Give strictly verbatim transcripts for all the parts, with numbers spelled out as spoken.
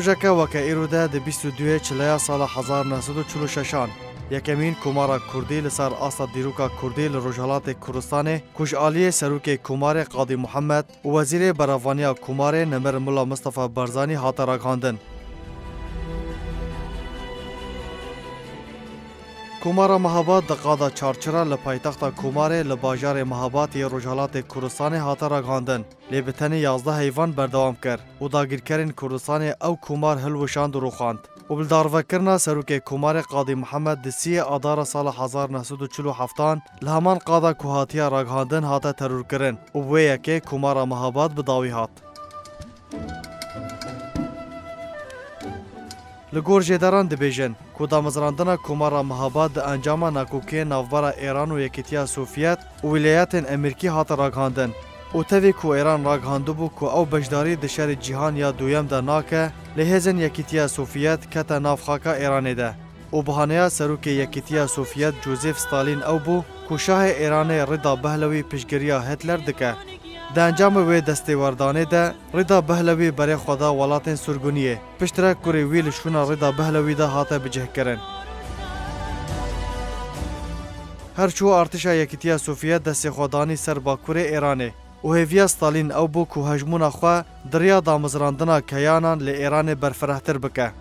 Rojeke weke îro de di bîst û duyê Çileya sala hezar neh sed û çil û şeşan, yekemîn Komara Kurdî li ser asta dîroka Kurdî li Rojhelatê Kurdistanê, ku ji aliyê Serokê Komarê Qadî Muhammed û Wezîrê Berevaniya Komarê Nemir Mula Mistefa Barzanî hate ragihandin. Komara Mehabad di qada Çarçira li paytexta Komarê li bajarê Mehabad yê Rojhelatê Kurdistanê hate ragihandin, lê bi tenê yazdeh heyvan berdewam kir û dagirkerên Kurdistanê ew komar hilweşand û rûxand û bi darvekirina Serokê Komarê Qadî Mihemed di siyê Adara sala hezar neh sed û çil û heftan li heman qada ku hatiye ragihandin hate terorkirin û bi wê yekê Komara Mehabad bi dawî hat. Li gor jêderan dibêjin ku damezrandina Komara Mehabad di encama nakokiyên navbera Êran û Yekîtiya Sovyet û Wîlayetên Emerîkî hate ragihandin û tevî ku Êran ragihandibû ku ew beşdarî di Şerê Cîhan ya Duyem de nake, lê hêzên Yekîtiya Sovyet kete nav xaka Êranê de û bahaneya Serokê Yekîtiya Sovyet Joseph Stalin ew bû ku Şahê Êranê Rida Pehlewî piştgiriya Hitler dike. Di encamê wê destêwerdanê de Rida Pehlewî berê xwe da welatên surguniyê. Piştre kurê wî li şûna Rida Pehlewî de hate bicihkirin. Her çû artêşa Yekîtiya Sovyet destê xwe danî ser bakurê Êranê û hêviya Stalin ew bû ku hejmûna xwe di riya damezrandina keyanan li Êranê berfirehtir bike.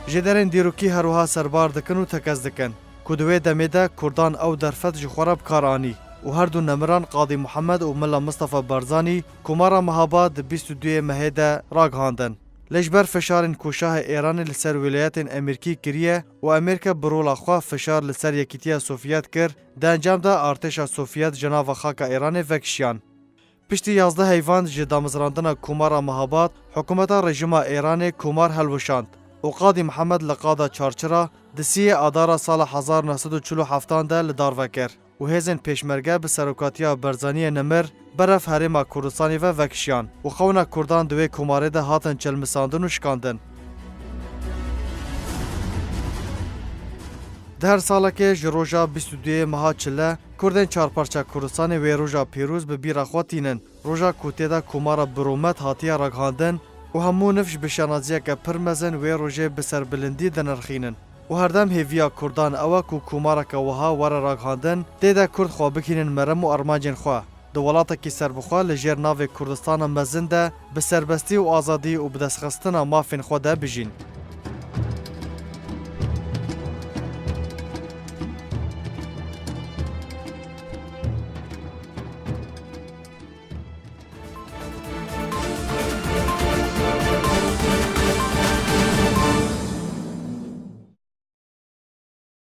Jêderên dîrokî her wiha serbar dikin û tekez dikin ku di wê demê de Kurdan ew derfet ji xwe re bi kar anî û her du nemiran Qadî Muhemed û Milla Mistefa Barzanî Komara Mehabad di bîst û duyê mehê de ragihandin. Lê ji ber fişarên ku Şahê Êranê li ser wîlayetên Emerîkî kiriye û Emerîka bi rola xwe fişar li ser Yekîtiya Sovyet kir, di encam de artêşa Sovyet ji nava xaka Êranê vekişiyan. Piştî yazdeh heyvan ji damezrandina Komara Mehabad, hikûmeta rejîma Êranê komar helwişand û Qadî Mihemed li qada Çarçira di siyê Adara sala hezar neh sed û çil û heftan de li dar vekir û hêzên pêşmerge bi serokatiya Barzaniyê Nemir berev Herêma Kurdistanê ve vekişiyan û xewna Kurdan di wê komarê de hatin çelmisandin û şikandin. Di her salekê ji roja bîst û duyê meha Çile, Kurdên çarparça Kurdistanê wê roja pîroz bi bîra xwe tînin. Roja ku tê de Komara Biromet hatiye ragihandin û hemû nifş bi şanaziyeke pir mezin wê rojê bi serbilindî dinirxînin. Û herdem hêviya Kurdan ew e ku komareke wiha were ragihandin, tê de Kurd xwe bikînin merem û armancên xwe, di welatekî serbixwe li jêr navê Kurdistana Mezin de bi serbestî û azadî û bi destxistina mafên xwe de bijîn.